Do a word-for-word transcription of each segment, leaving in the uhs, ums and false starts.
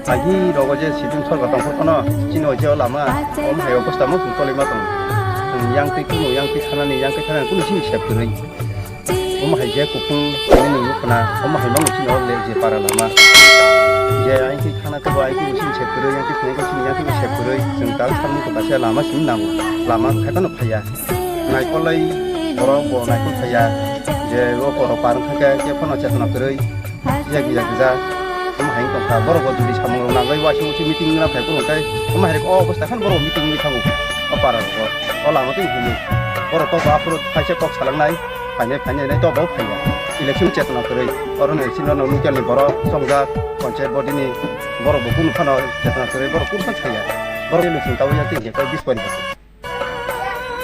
Agi rogo je sibung sorkar tongkha kono, chini o je o lama, omo hai obostha mo chwng tolima tong. Chwng yang twi kuno, yang twi thanani, yang twi thanani kuno sini sep kwrwi. Omo hai je kuphung tini nung nukho na, omo hai mano chini o le je para lama. Je yang twi thana kebo, yang twi sini sep kwrwi, yang twi thani kebo sini, yang twi sep kwrwi. Chwng tal samung kota se lama simi nango, lama khai kono phaiya. Naikolai borok bo naikol phaiya, je o borok parwng thangkhe, je phano chetona kwrwi. Yagi yagi ja, omo hai wng tongkha. Borok bo jodi samung rok nangwi uaisuk uaisuk meeting wngna phai phuru hwnkhe, omo hai rok o obostha khe borok meeting wngwi thango. O para rok o lama twi hwnwi. Borok kok aphuru phaisa kok salangnai, phainai phainai nai to bo phaiya. Election chetona kwrwi. Oro no sino no local ni borok chongjak, panchayat body ni borok bo kunu phano chetona kwrwi, borok kunu phano saya. Borok election tawi ya tei je kok bis pori.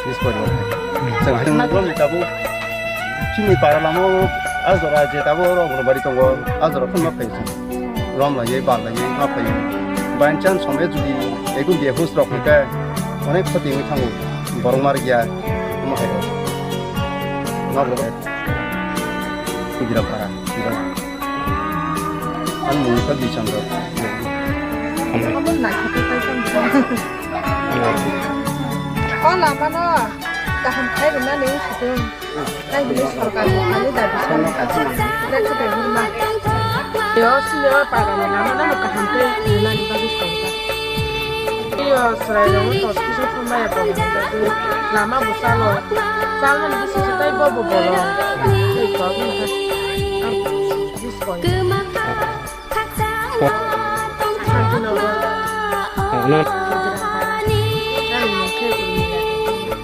Chwng hai rom ni tabuk chini para lama o a jora je tabuk oro Anganwadi tongo, a jora phano ma phai chwng rom laiwi bal laiwi ma phai. By chance somoi jodi ekun behus rok hwnkhe onek khoti wngwi thango, borok ma rwkya omo hai rok. Nok rok Gidra para. Ang mung kha Bichandra. Omo naikhe tei tei tei. O lama no kaham khai rwnani wng sitwng. Nai bini sorkar ni thani dabi khlai. Yo sini o para ni lama no kaham khe rwnani bagwi songkha. Yo chwrai rok no tos kisa thumbai ya bo lama bo chalo. Chalmani bisi se tei bo bo bolo. Tei kok wngkha. Ang bisi koi. Kwma khakchangma tongthok. Ang no. Ang no khe.